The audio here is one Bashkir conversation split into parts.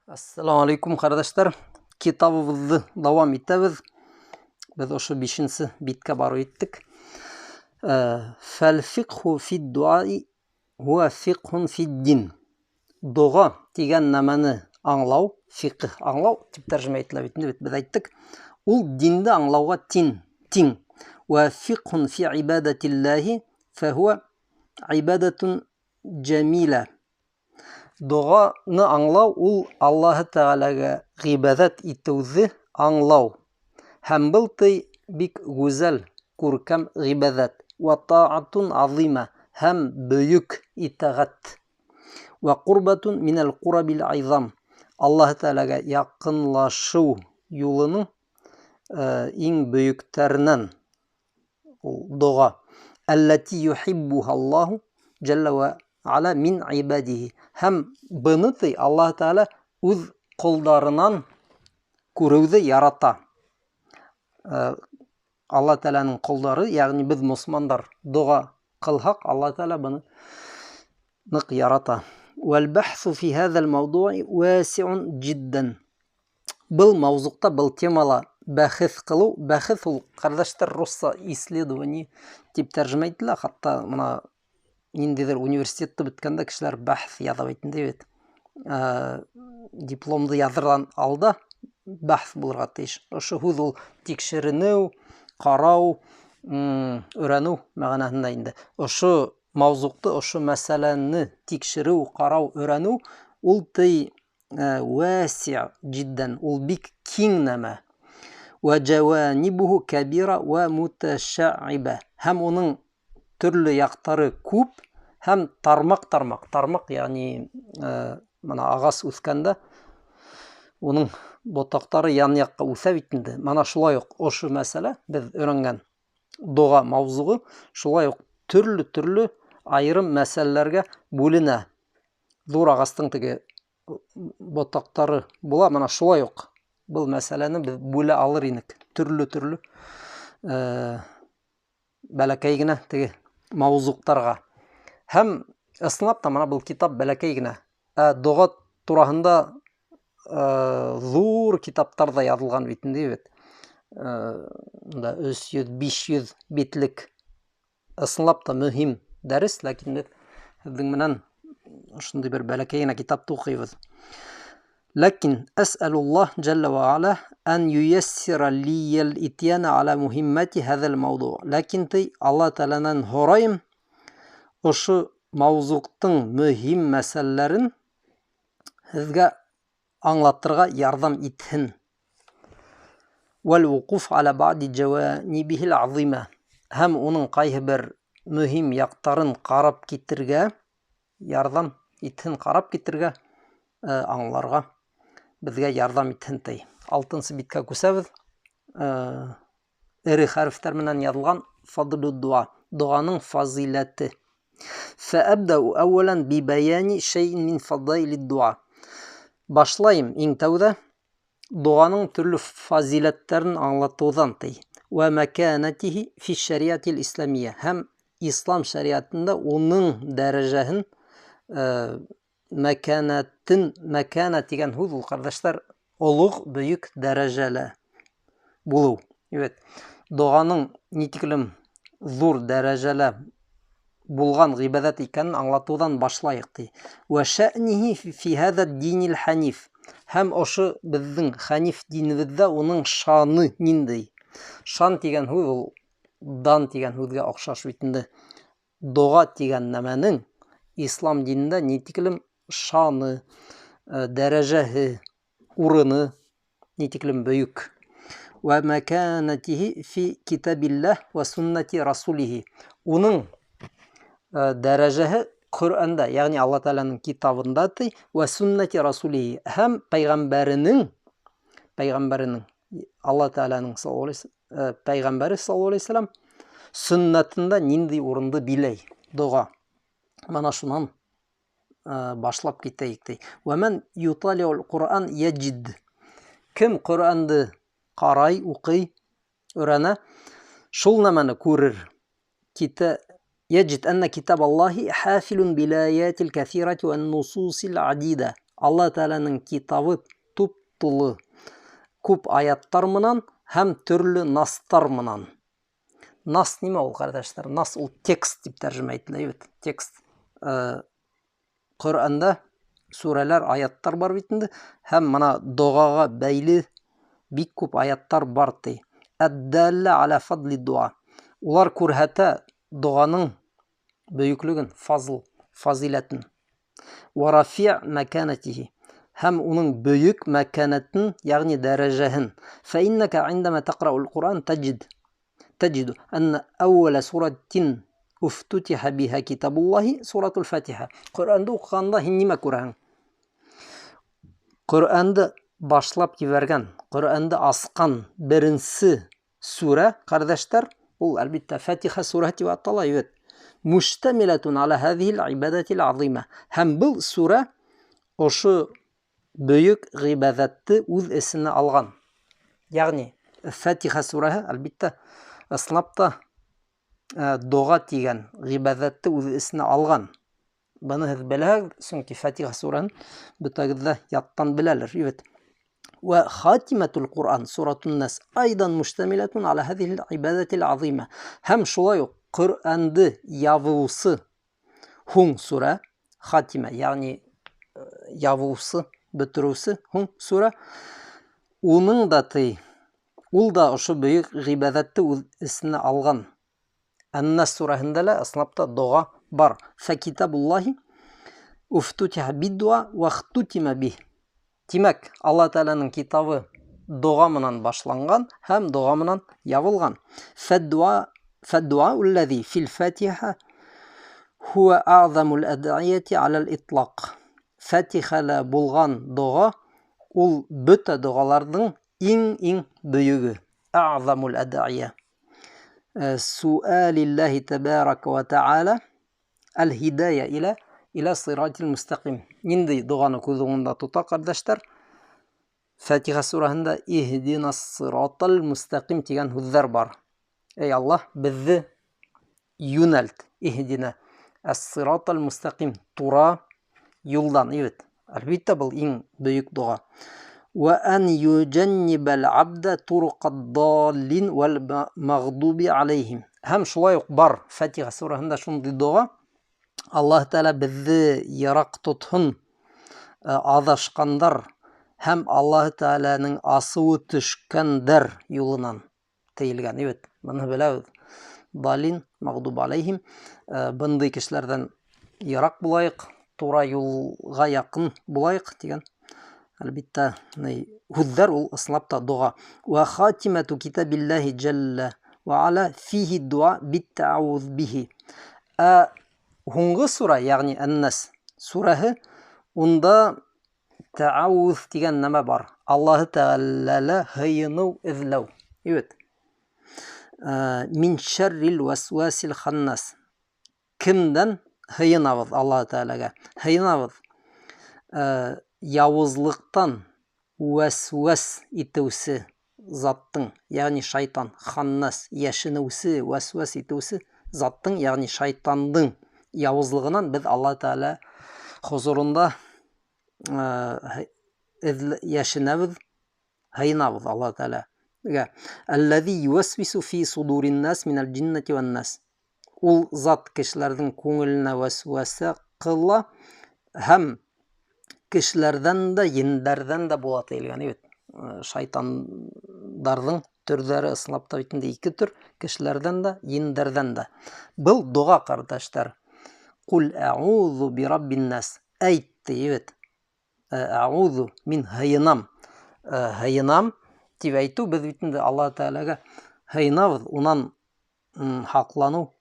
Ассаламу алейкум, ҡәрҙәштәр. Китабыбыҙҙы дауам итәбеҙ. Беҙ ошо бишенсе биткә барып еттек. Фәл фиҡһу фид дуаи һуә фиҡһун фид дин. Доға тигән нәмәне аңлау, фиҡһ аңлау тип тәржемә ителә бит инде, беҙ әйттек. Ул динде аңлауға тин, тиң. Вә фиҡһун фи ибадатиллаһи фәһуә ибадатун джамиля. Доғаны аңлау ул Аллаһы Тәғәләгә ғибәҙәт итеүҙе аңлау. Һәм был ти бик гүзәл, күркәм ғибәҙәт. Вә таатун азима, һәм бөйөк итәғәт. Вә ҡурбатун минәл ҡурабил айзам. Аллаһы Тәғәләгә яҡынлашыу юлының иң бөйөктәренән ул доға. Әлләти юхиббуһа Аллаһу джәллә вә аля мин ибадихи. Һәм быны ти Аллаһ Тәғәлә үҙ ҡолдарынан күреүҙе ярата. Аллаһ Тәғәләнең ҡолдары, йәғни беҙ мосолмандар доға ҡылһаҡ, Аллаһ Тәғәлә быны ныҡ ярата. Вәл бәхҫу фи һәҙәл мауҙуи вәсиун җиддән. Был мауҙуҡта, был темала бәхеҫ ҡылыу, бәхеҫ ул, ҡәрҙәштәр, русса исследование тип тәржемә ителә, хатта мына ниндәйҙер университетты бөткәндә кешеләр бәхҫ яҙа бит инде бит. Дипломды яҙырҙан алда бәхҫ булырға тейеш. Ошо һүҙ ул тикшеренеү, ҡарау, өйрәнеү мәғәнәһендә инде. Ошо мауҙуҡты, ошо мәсьәләне тикшереү, ҡарау, өйрәнеү ул ти вәси җиддән, ул бик киң нәмә. Вә җәванибуху кәбира вә муташаиба. Һәм уның төрлө яҡтары күп һәм тармаҡ-тармаҡ, тармаҡ, ягъни мына ағас үҫкәндә уның ботаҡтары ян яҡҡа үҫә бит инде. Мына шулай уҡ ошо мәсьәлә беҙ өйрәнгән доға мауҙуғы шулай уҡ төрлө-төрлө айырым мәсьәләләргә бүленә. Ҙур ағастың теге ботаҡтары була, мына шулай уҡ был мәсьәләне беҙ бүлә алыр инек. Төрлө-төрлө бәләкәй генә теге мауҙуҡтарға. Һәм ысынлап та мына был китап бәләкәй генә. Ә доға тураһында ҙур китаптар ҙа яҙылған бит инде бит. Унда өс йөҙ, 500 битлек. Ысынлап та мөһим дәрес, ләкин беҙ һеҙҙең менән ошондай бер бәләкәй генә китапты уҡыйбыҙ. Ләкин әсәлуллаһ джәллә вә аля ан юяссира лиял итьяна аля муһиммати һәҙәл мауҙу. Ләкин ти Аллаһ Тәғәләнән һорайым ошо мауҙуҡтың мөһим мәсьәләләрен һеҙгә аңлатырға ярҙам итһен. Вәл вуҡуф аля баъди джаванибихил азима. Һәм уның ҡайһы бер мөһим яҡтарын ҡарап китергә ярҙам итһен, ҡарап китергә, аңларға беҙгә ярҙам итһен ти. Алтынсы биткә күсәбеҙ. Эре хәрефтәр менән яҙылған фадлу дуа, доғаның фазиләте. Фәәбдәү әүәлән бибәйәни шәйин мин фадаили дуа. Башлайым иң тәүҙә доғаның төрлө фазиләттәрен аңлатыуҙан ти. Вә мәкәнәтиһи фи шәриәтил исламия. Һәм ислам шәриәтендә уның дәрәжәһен, мәкәнәтен, мәкәнә тигән һүҙ ул, ҡәрҙәштәр, олуғ, бөйөк дәрәжәлә булыу. Evet, доғаның ни тиклем ҙур дәрәжәлә булған ғибәҙәт икәнен аңлатыуҙан башлайыҡ ти. Вә шәъниһи фи һәҙә динил хәниф. Һәм ошо беҙҙең хәниф динебеҙҙә уның шаны ниндәй? Шан тигән һүҙ ул дан тигән һүҙгә оҡшаш бит инде. Доға тигән нәмәнең ислам динендә ни тиклем шаны, дәрәжәһе, урыны ни тиклем бөйөк. Вә мәкәнәтиһи фи китабилләһ вә суннати расулиһи. Уның дәрәжәһе Ҡөрьәндә, йәғни Аллаһ Тәғәләнең китабында ти, вә суннати расулиһи. Һәм пәйғәмбәренең, Аллаһ Тәғәләнең саллаллаһу алейһи ва пәйғәмбәре саллаллаһу алейһи ва сәлләм сөннәтендә ниндәй урынды биләй доға. Мына шунан башлап китәйек ти. Вә мән юталиул Ҡуръан яджид. Кем Ҡөрьәнде ҡарай, уҡый, өйрәнә, шул нәмәне күрер. Китә يجد أن كتاب الله حافل بالآيات الكثيرة والنصوص العديدة. Алла Тәғәләнең китабы туп-тулы күп аяттар менән һәм төрлө настар менән. Нас нимә ул, ҡәрҙәштәр? Нас ул текст тип тәржемә ителә бит. Текст. Ҡөрьәндә сүрәләр, аяттар бар бит инде, һәм мына доғаға бәйле бик күп аяттар бар ти. Әд-даллә аля фадли дуа. Улар күрһәтә доғаның бөйөклөгөн, фазл, фазиләтен. Ва рафи' мәкәнәтихи. Һәм уның бөйөк мәкәнәтен, ягъни дәрәжәһен. Фә иннәкә индәмә тәҡрәул Ҡуръан таҗиду әннә әүвәлә суратин уфтутиха биһа китабуллаһи суратул Фатиха. Ҡөрьәнде уҡығанда һин нимә күрәһең? Ҡөрьәнде башлап ебәргән, Ҡөрьәнде асҡан беренсе сүрә, ҡәрҙәштәр, ул әлбиттә Фатиха сүрәһе тип атала бит. Муштамилатун аля һаҙиһил ибадатил азима. Һәм был сүрә ошо бөйөк ғибәҙәтте үҙ эсенә алған. Ягъни Фатиха сүрәһе әлбиттә ысынлап та доға тигән ғибәҙәтте үҙ эсенә алған. Быны һеҙ беләһегеҙ, сөнки Фатиха сүрәһен бөтәгеҙ ҙә яттан беләлер, бит. Вә хатимәтул Ҡуръан суратун Нас айдан муштамилатун аля һаҙиһил ибадатил азима. Һәм шулай уҡ Ҡөрьәнде ябыусы һуң сүрә, хатимә, ягъни ябыусы, бөтөрөүсе һуң сүрә, уның да ти, ул да ошо бөйөк ғибәҙәтте үҙ эсенә алған. Ән-Нас сүрәһендә лә ысынлап та доға бар. Фәкитабуллаһи уфтутиха биддуа вахтутима бих. Тимәк, Алла Тәғәләнең китабы доға менән башланған һәм доға менән ябылған. Фәддуа, фәддуа уллази фил Фатиха хуа аъзамул адъияти алал итлақ. Фатихала булған доға ул бөтә доғаларҙың иң-иң бөйөгө. Аъзамул адъия. Суалиллаһи табарака ва тааля аль-һидая иля сиратил мустақим. Ниндәй доғаны күҙ уңында тота, ҡәрҙәштәр? Фатиха сүрәһендә иһдинас сиратал мустақим тигән һүҙҙәр бар. Эй Аллаһ, беҙҙе йүнәлт, иһдина ас-сиратал мустақим, тура юлдан, бит. Әлбиттә, был иң бөйөк доға. Ва ан юҗаннибал абда турqad даллин вал магъдуби алейхим. Һәм шулай уҡ бар Фатиха сүрәһендә шундый доға. Аллаһ Тәғәлә беҙҙе йыраҡ тотһон аҙашҡандар һәм Аллаһ Тәғәләнең асыуы төшкәндәр юлынан тейелгән, бит. Быны беләбеҙ. Далин, магъдуб алейхим. Бындай кешеләрҙән йыраҡ булайыҡ, тура юлға яҡын булайыҡ тигән. Әлбиттә, һүҙҙәр ул ысынлап та доға. Ва хатимату китабиллаһи джалла ва аля фихи дуа биттауз бихи. Ә һуңғы сура, ягъни Ән-Нас сүрәһе, унда тәауз тигән нәмә бар. Аллаһ Тәғәләлә һыйыныу эҙләү. Бит. Мин шәррил васвасил ханнас. Кемдән һыйынабыҙ Аллаһ Тәғәләгә? Һыйынабыҙ яуызлыҡтан вәсвәс итеүсе заттың, ягъни шайтан, ханнас, йәшенеүсе, вәсвәс итеүсе заттың, ягъни шайтандың яуызлығынан беҙ Аллаһ Тәғәлә хозурында йәшенәбеҙ, һыйынабыҙ Аллаһ Тәғәләгә. Әлләзи ювәсвису фи судурин нас минәл джиннати вән нас. Ул зат кешеләрҙең күңеленә вәсвәсә ҡыла һәм кешеләрҙән дә, ендәрҙән дә була тейелгән, бит. Шайтандарҙың төрҙәре ысынлап та бит инде ике төр, кешеләрҙән дә, ендәрҙән дә. Был доға, ҡәрҙәштәр. Ҡул әғүҙу би раббин нас. Әйт, бит. Әғүҙу, мин һыйынам. Һыйынам тип әйтеү, беҙ бит инде Аллаһ Тәғәләгә һыйынабыҙ, унан һаҡланыу,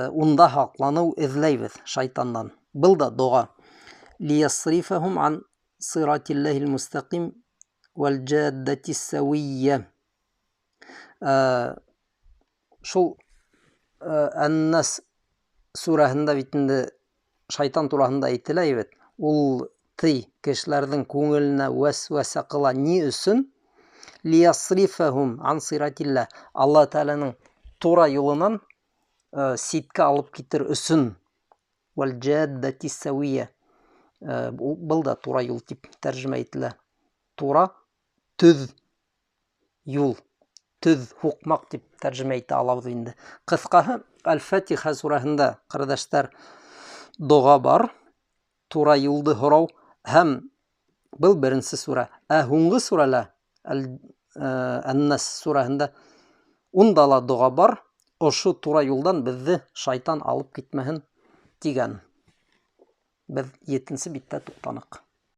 унда һаҡланыу эҙләйбеҙ шайтандан. Был да доға. Лиясрифахум ан сиратиллахил мустақим вал джаддатис савийя. Шул Ән-Нас сүрәһендә бит инде шайтан тураһында әйтелә бит. Ул тый кешеләрҙең күңеленә вәсвәсә ҡыла. Ни өсөн? Лиясрифахум ан сиратилла. Аллаһ Тәғәләнең тура юлынан ситкә алып китер өсөн. Вал джаддатис савийя. Был да тура юл тип тәржемә ителә. Тура, төҙ юл, төҙ һуҡмаҡ тип тәржемә итә алабыҙ инде. Ҡыҫҡаһы, Әл-Фатиха сүрәһендә, ҡәрҙәштәр, доға бар, тура юлды һорау, һәм был беренсе сүрә. Ә һуңғы сүрәлә, Ән-Нас сүрәһендә, унда ла доға бар, ошо тура юлдан беҙҙе шайтан алып китмәһен тигән. Беҙ 7-нсе биттә туҡтаныҡ.